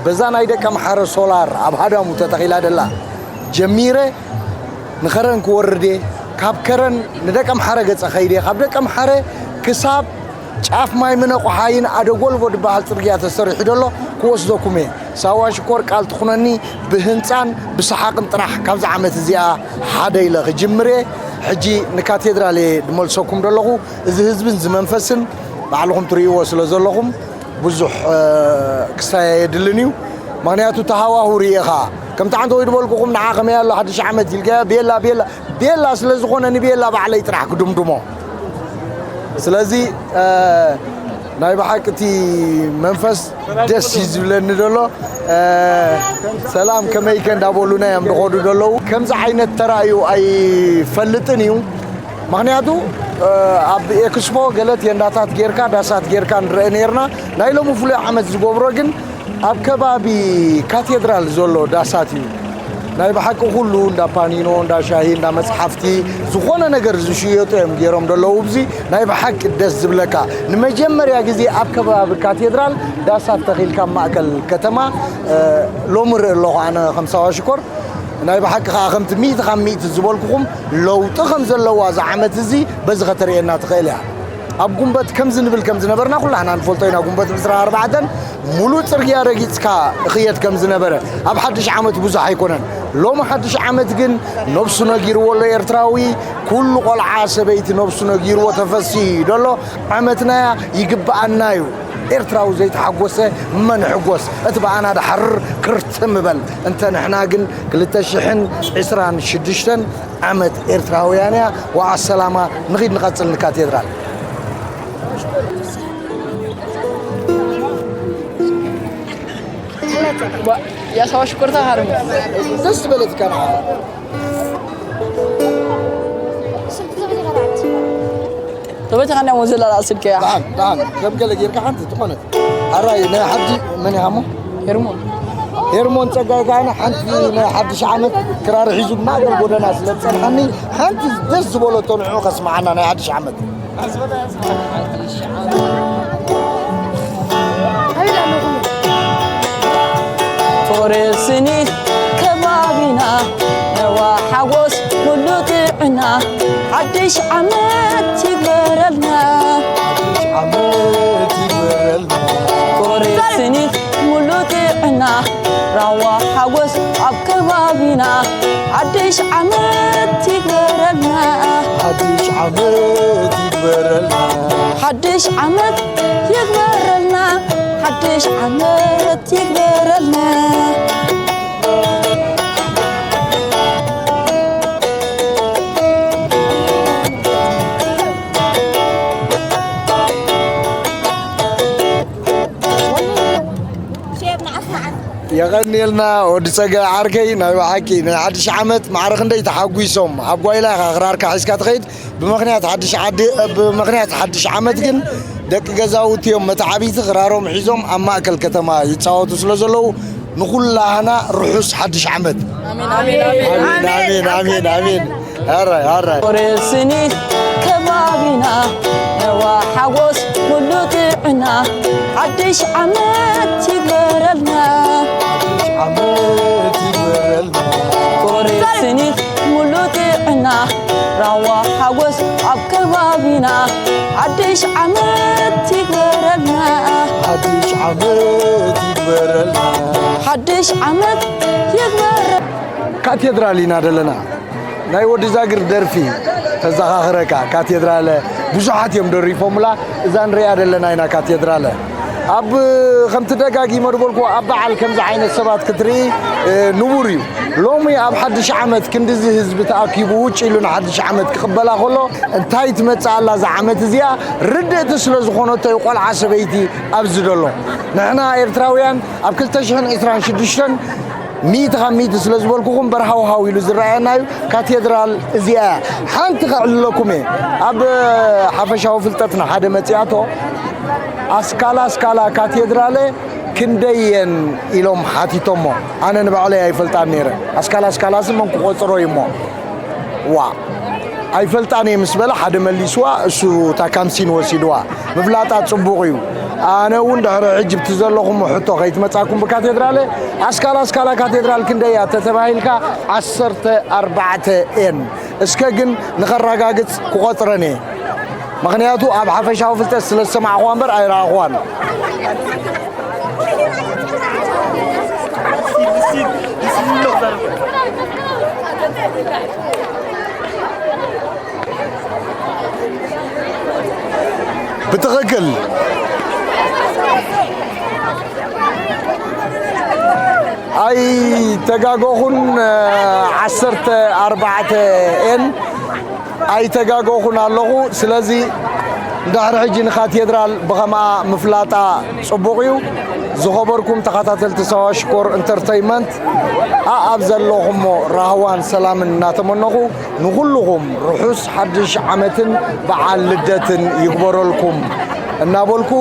በዛ ናይ ደቀምሓረ ሶላር ኣብ ሃዳሙ ተተኺላ ደላ ጀሚረ ንኸረን ክወርድ እየ። ካብ ከረን ንደቀምሓረ ገጸ ኸይደ፣ ካብ ደቀምሓረ ክሳብ ጫፍ ማይ ምነ ቆሓይን ኣደ ጎልቦ ዝበሃል ጽርግያ ተሰሪሑ ደሎ ክወስደኩም እየ። ሳዋ ሽኮር ቃል ትኹነኒ ብህንጻን ብሰሓቕን ጥራሕ ካብዛ ዓመት እዚኣ ሓደ ኢለ ክጅምር እየ። ሕጂ ንካቴድራል እየ ድመልሰኩም ደለኹ። እዚ ህዝብን እዚ መንፈስን ባዕልኹም ትርእይዎ ስለ ዘለኹም ብዙሕ፣ እ፣ ክስታይ ኣየድልን እዩ። ምኽንያቱ ተሃዋሁ ርኢኻ። ከምቲ ዓንተ ወይ ዝበልኩኹም ንዓ ከመይ ኣሎ ሓድሽ ዓመት ኢልካዮ ቤላ፣ ቤላ፣ ቤላ ስለ ዝኾነ ንቤላ ባዕለይ ጥራሕ ክድምድሞ። ስለዚ፣ እ፣ ናይ ብሓቂ እቲ መንፈስ ደስ እዩ ዝብለኒ ዘሎ። እ፣ ሰላም ከመይከ እንዳበሉና እዮም ዝኸዱ ዘለዉ። ከምዚ ዓይነት ተራእዩ ኣይፈልጥን እዩ። ምኽንያቱ፣ እ፣ ኣብ ኤክስፖ ገለ ቴንዳታት ጌርካ፣ ዳሳት ጌርካ ንርአ ነይርና። ናይ ሎሚ ፍሉይ ዓመት ዝገብሮ ግን ኣብ ከባቢ ካቴድራል ዘሎ ዳሳት እዩ። ናይ ብሓቂ ኩሉ እንዳ ፓኒኖ፣ እንዳ ሻሂ፣ እንዳ መጽሓፍቲ፣ ዝኾነ ነገር ዝሽየጡ እዮም ገይሮም ዘለዉ። ኣብዚ ናይ ብሓቂ ደስ ዝብለካ። ንመጀመርያ ግዜ ኣብ ከባቢ ካቴድራል ዳሳት ተኺልካ ኣብ ማእከል ከተማ፣ እ፣ ሎሚ ርኢ ኣለኹ ኣነ ከም ሳዋ ሽኮር። ናይ ብሓቂ ከኣ ከምቲ ሚእቲ ካብ ሚእቲ ዝበልኩኹም ለውጢ ከም ዘለዋ እዛ ዓመት እዚ በዚ ከተርእየና ትኽእል እያ። ኣብ ጉንበት ከምዚ ንብል ከም ዝነበርና ኩላህና ንፈልጦ ኢና። ጉንበት ዕስራን ኣርባዕተን ሙሉእ ጽርግያ ረጊጽካ እኽየድ ከም ዝነበረ፣ ኣብ ሓድሽ ዓመት ብዙሕ ኣይኮነን። ሎሚ ሓድሽ ዓመት ግን ነብሱ ነጊርዎ ኣሎ ኤርትራዊ፣ ኩሉ ቆልዓ ሰበይቲ ነብሱ ነጊርዎ ተፈሲሑ እዩ ዘሎ። ዓመትና እያ፣ ይግብኣና እዩ። ኤርትራዊ ዘይተሓጎሰ መን ሕጎስ? እቲ ብኣና ድሓርር ክርትም በል። እንተ ንሕና ግን ክልተ ሽሕን ዕስራን ሽዱሽተን ዓመት ኤርትራውያን እያ። ወዓ ሰላማ ንኺድ ንቐጽል ንካቴድራል። ያሳዋ ሽኮርታ ካርሙ ደስ ዝበለትካ ንዓ ተበተኻና ሞ ዘላላ ስልከያ ደሓን ደሓን ከም ገለ ጌርካ ሓንቲ ዝኾነት ኣራይ ናይ ሓዲ መን ኢኻ እሞ ሄርሞን ሄርሞን ጸጋይ ከዓነ ሓንቲ ናይ ሓድሽ ዓመት ክራር ሒዙ ማእከል ጎደና ስለ ዝጸንሓኒ ሓንቲ ደስ ዝበለቶ ንዕኡ ከስምዓና ናይ ሓድሽ ዓመት ፍቕሪ ስኒት ከባቢና ነዋ ሓጎስ ኩሉ ጥዕና ሓድሽ ዓመት ይግበረልና ዓመት ይግበረልና ፍቕሪ ስኒት ሙሉ ጥዕና ራዋ ሓጎስ ኣብ ከባቢና ሓድሽ ዓመት ይግበረልና ሓድሽ ዓመት ይግበረልና ሓድሽ ዓመት ይግበረልና ሓድሽ ዓመት ይግበረልና የቐንየልና ወዲ ጸጋይ ዓርከይ ናይ ብሓቂ ናይ ሓድሽ ዓመት ማዕረ ክንደይ ተሓጒሶም ኣብ ጓይላ ኢኻ ክራርካ ሒዝካ ትኸይድ ብምኽንያት ሓድሽ ዓዲ ብምኽንያት ሓድሽ ዓመት ግን ደቂ ገዛውቲ እዮም መተዓቢቲ ክራሮም ሒዞም ኣብ ማእከል ከተማ ይጻወቱ ስለ ዘለዉ ንኹላህና ርሑስ ሓድሽ ዓመት ኣሜን ኣሜን ኣሜን ኣሜን ኣራይ ኣራይ ቁርስኒት ከባቢና ነዋ ሓጎስ ኩሉ ጥዕና ሓድሽ ዓመት ይግበረልና ዓመት ይግበረልና ቁርስኒት ሙሉ ጥዕና ራዋ ሓጎስ ኣብ ከባቢና ሓድሽ ዓመት ይግበረልና ሓድሽ ዓመት ይግበረልና ሓድሽ ዓመት ይግበረ ካቴድራል ኢና ዘለና ናይ ወዲ ዛግር ደርፊ ተዘኻኽረካ ካቴድራለ ብዙሓት እዮም ደሪፎምላ እዛ ንሪኣ ዘለና ኢና ካቴድራለ ኣብ ከምቲ ደጋጊመ ዝበልኩ ኣብ በዓል ከምዚ ዓይነት ሰባት ክትርኢ ንቡር እዩ ሎሚ ኣብ ሓድሽ ዓመት ክንድዚ ህዝቢ ተኣኪቡ ውጭ ኢሉ ንሓድሽ ዓመት ክቕበላ ከሎ እንታይ ትመፅእ ኣላ እዛ ዓመት እዚኣ ርድእቲ ስለ ዝኾነቶ እዩ ቆልዓ ሰበይቲ ኣብዚ ዘሎ ንሕና ኤርትራውያን ኣብ ክልተ ሽሕን ዕስራን ሽዱሽተን ሚእቲ ካብ ሚእቲ ስለ ዝበልኩኹም በርሃውሃው ኢሉ ዝረኣየና እዩ ካቴድራል እዚኣ እያ ሓንቲ ከዕልለኩም እየ ኣብ ሓፈሻዊ ፍልጠትና ሓደ መፅኣቶ ኣስካላ ኣስካላ ካቴድራለ ክንደየን ኢሎም ሓቲቶሞ ኣነ ንባዕለይ ኣይፈልጣን ነይረ ኣስካላ ኣስካላሲ መን ክቆፅሮ እዩ እሞ ዋ ኣይፈልጣን እየ ምስ በለ ሓደ መሊስዋ እሱ እታ ካምሲን ወሲድዋ ምፍላጣ ፅቡቕ እዩ ኣነ እውን ድሕሪ ሕጂ ብቲ ዘለኹም ሕቶ ከይትመፃኩም ብካቴድራለ ኣስካላ ኣስካላ ካቴድራል ክንደይ እያ ተተባሂልካ ዓሰርተ ኣርባዕተ እየን እስከ ግን ንኸረጋግፅ ክቆፅረን እየ ምኽንያቱ ኣብ ሓፈሻዊ ፍልጠት ስለ ዝሰማዕኹዋ እምበር ኣይረኣኹዋን ብትኽክል ኣይተጋገኹን ዓሰርተ ኣርባዕተ ኤን ኣይተጋገኹን ኣለኹ ስለዚ እንድሕሪ ሕጂ ንካቴድራል ብኸምኣ ምፍላጣ ጽቡቕ እዩ ዝኸበርኩም ተኸታተልቲ ሰዋ ሽኮር ኢንተርተይመንት ኣኣብ ዘለኹሞ ራህዋን ሰላምን እናተመነኹ ንኹልኹም ርሑስ ሓድሽ ዓመትን በዓል ልደትን ይግበረልኩም እናበልኩ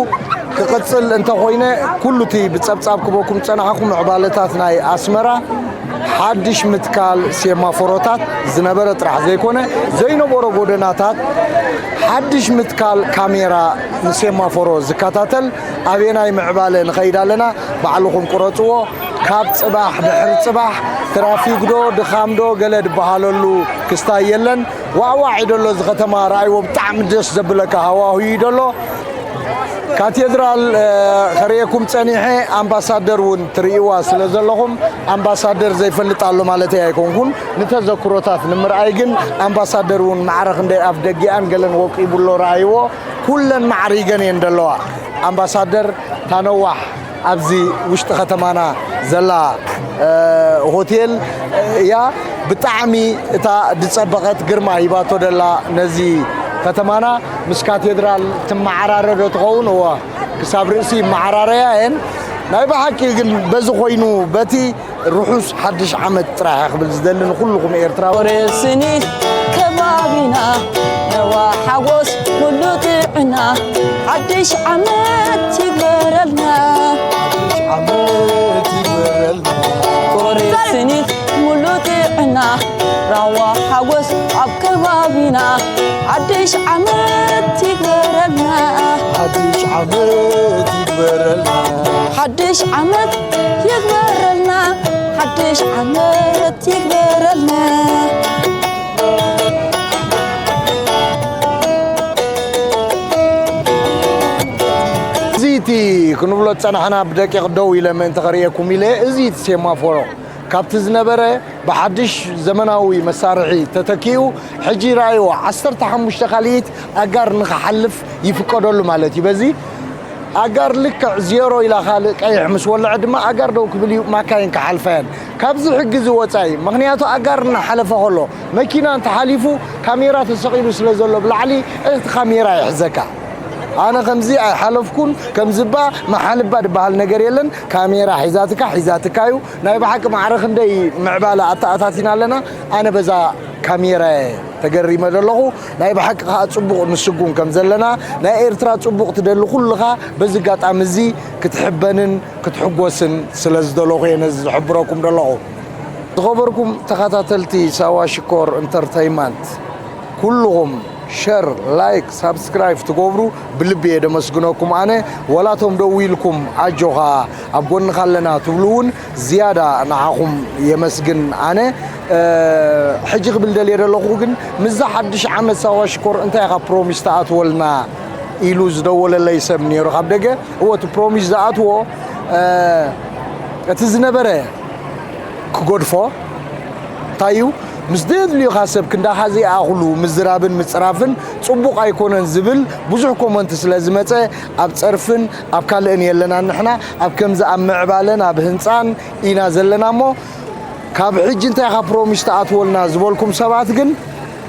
ክቕጽል እንተኾይነ ኩሉ እቲ ብጸብጻብ ክበኩም ጸናሕኹም ዕባለታት ናይ ኣስመራ ሓድሽ ምትካል ሴማፎሮታት ዝነበረ ጥራሕ ዘይኮነ ዘይነበሮ ጎደናታት ሓድሽ ምትካል ካሜራ ንሴማፎሮ ዝከታተል ኣበየናይ ምዕባለ ንኸይድ ኣለና ባዕልኹም ቁረፅዎ ካብ ፅባሕ ድሕሪ ፅባሕ ትራፊክ ዶ ድኻም ዶ ገለ ድበሃለሉ ክስታይ የለን ዋዕዋዕ እዩ ደሎ እዚ ከተማ ረኣይዎ ብጣዕሚ ደስ ዘብለካ ሃዋሁ እዩ ደሎ ካቴድራል ከርእየኩም ጸኒሐ ኣምባሳደር እውን ትርእይዋ ስለ ዘለኹም ኣምባሳደር ዘይፈልጥ ኣሎ ማለተይ ኣይኮንኩን ንተዘክሮታት ንምርኣይ ግን ኣምባሳደር እውን ማዕረ ክንደይ ኣፍ ደጊኣን ገለን ወቂቡ ኣሎ ረኣይዎ ኩለን ማዕሪገን እየን ደለዋ ኣምባሳደር ታነዋሕ ኣብዚ ውሽጢ ከተማና ዘላ ሆቴል እያ። ብጣዕሚ እታ ዝፀበቐት ግርማ ሂባቶ ደላ ነዚ ከተማና። ምስ ካቴድራል ትመዓራረ ዶ ትኸውን? እዋ፣ ክሳብ ርእሲ ይመዓራረያ እየን። ናይ ብሓቂ ግን በዚ ኮይኑ በቲ ርሑስ ሓድሽ ዓመት ጥራሕ ክብል ዝደሊ ንኹልኹም ኤርትራዊ። ሬስኒት ከባቢና ነዋ ሓጎስ ኩሉ ጥዕና ሓድሽ ዓመት ይግበረልና። ዓመት ይግበረልና። ሬስኒት ሙሉ ጥዕና ራዋ ሓጎስ ኣብ ከባቢና ሓድሽ ዓመት ይግበረልና። ሓድሽ ዓመት ይግበረልና። ሓድሽ ዓመት ይግበረልና። ሓድሽ ዓመት ይግበረልና። እዚ እቲ ክንብሎ ዝጸናሕና ብደቂቕ ደው ኢለ ምእንቲ ከርእየኩም ኢለ፣ እዚ እቲ ሴማፎሮ ካብቲ ዝነበረ ብሓድሽ ዘመናዊ መሳርሒ ተተኪኡ፣ ሕጂ ረኣይዎ፣ ዓሰርተ ሓሙሽተ ካልኢት ኣጋር ንኽሓልፍ ይፍቀደሉ ማለት እዩ። በዚ ኣጋር ልክዕ ዜሮ ኢላ ካልእ ቀይሕ ምስ ወለዐ ድማ ኣጋር ደው ክብል እዩ፣ ማካይን ክሓልፋ እየን። ካብዚ ሕጊ እዚ ወጻኢ፣ ምኽንያቱ ኣጋር እናሓለፈ ከሎ መኪና እንተሓሊፉ ካሜራ ተሰቒሉ ስለ ዘሎ ብላዕሊ እቲ ካሜራ ይሕዘካ። ኣነ ከምዚ ኣይሓለፍኩን፣ ከምዚ እባ መሓልባ ዝበሃል ነገር የለን። ካሜራ ሒዛትካ ሒዛትካ እዩ። ናይ ብሓቂ ማዕረ ክንደይ ምዕባለ ኣተኣታቲና ኣለና። ኣነ በዛ ካሜራ ተገሪመ ዘለኹ። ናይ ብሓቂ ከኣ ጽቡቕ ንስጉም ከም ዘለና፣ ናይ ኤርትራ ጽቡቕ ትደሊ ኩልኻ በዚ ኣጋጣሚ እዚ ክትሕበንን ክትሕጎስን ስለ ዝደለኹ እየ ነዚ ዝሕብረኩም ዘለኹ። ዝኸበርኩም ተኸታተልቲ ሳዋ ሽኮር ኢንተርተይመንት፣ ኩልኹም ሸር፣ ላይክ፣ ሳብስክራይብ ትገብሩ ብልቢ እየ ደመስግነኩም። ኣነ ወላቶም ደው ኢልኩም ኣጆኻ ኣብ ጎንኻ ኣለና ትብሉ እውን ዝያዳ ንዓኹም የመስግን። ኣነ እ፣ ሕጂ ክብል ደልየ ዘለኹ ግን ምስዛ ሓድሽ ዓመት ሳዋ ሽኮር እንታይ ኢኻ ፕሮሚስ ትኣትወልና ኢሉ ዝደወለለይ ሰብ ነይሩ ካብ ደገ። እወ፣ እቲ ፕሮሚስ ዝኣትዎ፣ እ፣ እቲ ዝነበረ ክገድፎ፣ እንታይ እዩ፣ ምስ ደድልዩኻ ሰብ ክንዳኻ ዘይኣኽሉ ምዝራብን ምጽራፍን ጽቡቕ ኣይኮነን ዝብል ብዙሕ ኮመንት ስለ ዝመጸ፣ ኣብ ጸርፍን ኣብ ካልእን የለናን። ንሕና ኣብ ከምዚ ኣብ ምዕባለን ኣብ ህንጻን ኢና ዘለና እሞ፣ ካብ ሕጂ እንታይ ኢኻ ፕሮሚስ ትኣትወልና ዝበልኩም ሰባት ግን፣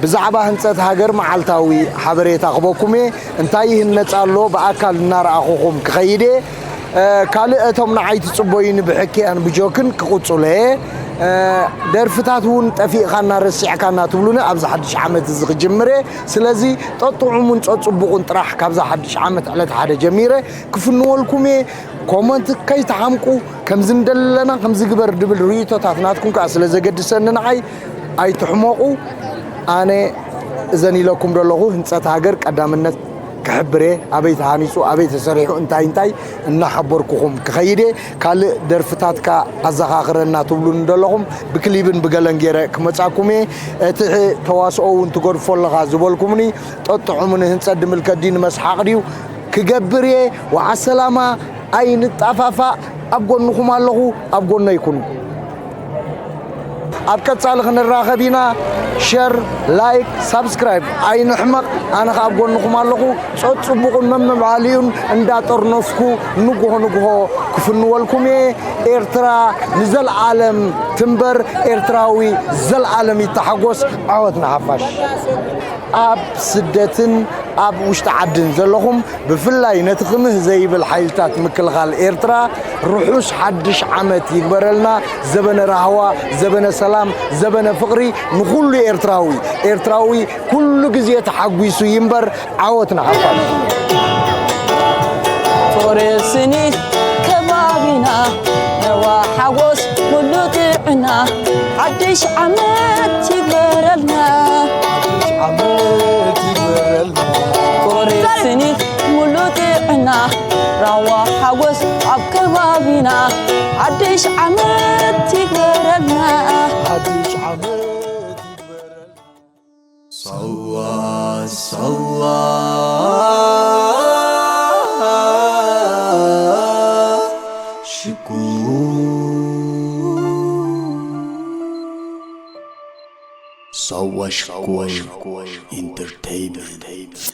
ብዛዕባ ህንጸት ሃገር መዓልታዊ ሓበሬታ ክበኩም እየ። እንታይ ይህነጽ ኣሎ ብኣካል እናረኣኹኹም ክኸይድ እየ። እ፣ ካልእ እቶም ንዓይ ትጽበዩኒ ብሕክያን ብጆክን ክቕጽሎ እየ። እ፣ ደርፍታት እውን ጠፊእካና ረሲዕካና ትብሉኒ ኣብዚ ሓድሽ ዓመት እዚ ክጅምር እየ። ስለዚ ጠጥዑሙን ጸጽቡቑን ጥራሕ ካብዛ ሓድሽ ዓመት ዕለት ሓደ ጀሚረ ክፍንወልኩም እየ። ኮመንት ከይትሓምቁ፣ ከምዚ እንደለና ከምዚ ግበር ድብል ርእይቶታት ናትኩም ከኣ ስለ ዘገድሰኒ ንዓይ፣ ኣይትሕመቑ። ኣነ እዘን ኢለኩም ዘለኹ ህንጸት ሃገር ቀዳምነት ክሕብር እየ። ኣበይ ተሃኒጹ፣ ኣበይ ተሰሪሑ፣ እንታይ እንታይ እናሓበርኩኹም ክኸይድ እየ። ካልእ ደርፍታት ከኣ ኣዘኻኽረና ትብሉኒ ዘለኹም ብክሊብን ብገለን ገይረ ክመጻኩም እየ። እቲ ተዋስኦ እውን ትገድፎ ኣለኻ ዝበልኩምኒ፣ ጠጥዑሙኒ፣ ህንጸት ድምልከት ድዩ ንመስሓቕ ድዩ ክገብር እየ። ወዓ ሰላማ ኣይንጣፋፋእ። ኣብ ጎንኹም ኣለኹ፣ ኣብ ጎነይ ኩኑ። ኣብ ቀጻሊ ክንራኸብ ኢና። ሸር፣ ላይክ፣ ሳብስክራይብ ኣይንሕመቕ። ኣነ ኸኣ ኣብ ጎንኹም ኣለኹ። ጸጽቡቑን መመባልዩን እንዳጠርነፍኩ ንግሆ ንግሆ ክፍንወልኩም እየ። ኤርትራ ንዘልኣለም ትንበር። ኤርትራዊ ዘልኣለም ይተሓጎስ። ዓወት ንሓፋሽ። ኣብ ስደትን ኣብ ውሽጢ ዓድን ዘለኹም፣ ብፍላይ ነቲ ክምህ ዘይብል ሓይልታት ምክልኻል ኤርትራ፣ ርሑስ ሓድሽ ዓመት ይግበረልና። ዘበነ ራህዋ፣ ዘበነ ሰላም፣ ዘበነ ፍቕሪ ንኹሉ ኤርትራዊ። ኤርትራዊ ኩሉ ግዜ ተሓጒሱ ይንበር። ዓወት ንሓፋሽ። ሬስኒት ከባቢና ነዋ ሓጎስ ኩሉ ጥዕና ሓድሽ ዓመት ይግበረልና። ዓመት ይግበረልና። ሬስኒት ሙሉ ጥዕና ራዋ ሓጎስ ኣብ ከባቢና ሓድሽ ዓመት ይግበረልና። ሓድሽ ዓመት ይግበረልና። ሳዋ፣ ሳዋ፣ ሽኮር። ሳዋ ሽኮር ኢንተርተይንመንት።